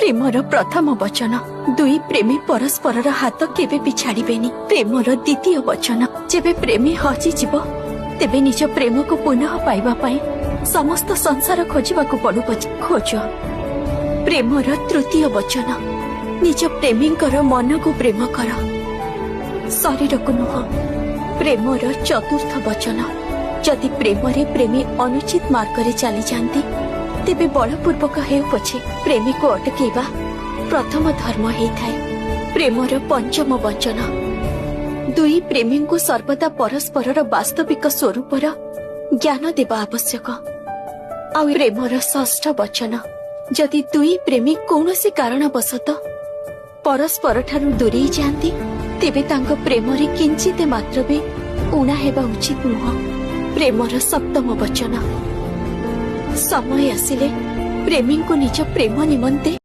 ପ୍ରେମର ପ୍ରଥମ ବଚନ, ଦୁଇ ପ୍ରେମୀ ପରସ୍ପରର ହାତ କେବେ ବି ଛାଡ଼ିବେନି। ପ୍ରେମର ଦ୍ୱିତୀୟ ବଚନ, ଯେବେ ପ୍ରେମୀ ହଜିଯିବ ତେବେ ନିଜ ପ୍ରେମକୁ ପୁନଃ ପାଇବା ପାଇଁ ସମସ୍ତ ସଂସାର ଖୋଜିବାକୁ ପଡୁ ପଛେ ଖୋଜ। ପ୍ରେମର ତୃତୀୟ ବଚନ, ନିଜ ପ୍ରେମୀଙ୍କର ମନକୁ ପ୍ରେମ କର, ଶରୀରକୁ ନୁହଁ। ପ୍ରେମର ଚତୁର୍ଥ ବଚନ, ଯଦି ପ୍ରେମରେ ପ୍ରେମୀ ଅନୁଚିତ ମାର୍ଗରେ ଚାଲିଯାଆନ୍ତି ତେବେ ବଳପୂର୍ବକ ହେଉ ପଛେ ପ୍ରେମୀକୁ ଅଟକେଇବା ପ୍ରଥମ ଧର୍ମ ହେଇଥାଏ। ପ୍ରେମର ପଞ୍ଚମ ବଚନ, ଦୁଇ ପ୍ରେମୀଙ୍କୁ ସର୍ବଦା ପରସ୍ପରର ବାସ୍ତବିକ ସ୍ୱରୂପର ଜ୍ଞାନ ଦେବା ଆବଶ୍ୟକ। ଆଉ ପ୍ରେମର ଷଷ୍ଠ ବଚନ, ଯଦି ଦୁଇ ପ୍ରେମୀ କୌଣସି କାରଣବଶତଃ ପରସ୍ପରଠାରୁ ଦୂରେଇ ଯାଆନ୍ତି ତେବେ ତାଙ୍କ ପ୍ରେମରେ କିଞ୍ଚିତ ମାତ୍ର ବି ଊଣା ହେବା ଉଚିତ ନୁହଁ। ପ୍ରେମର ସପ୍ତମ ବଚନ, ସମୟ ଆସିଲେ ପ୍ରେମୀଙ୍କୁ ନିଜ ପ୍ରେମ ନିମନ୍ତେ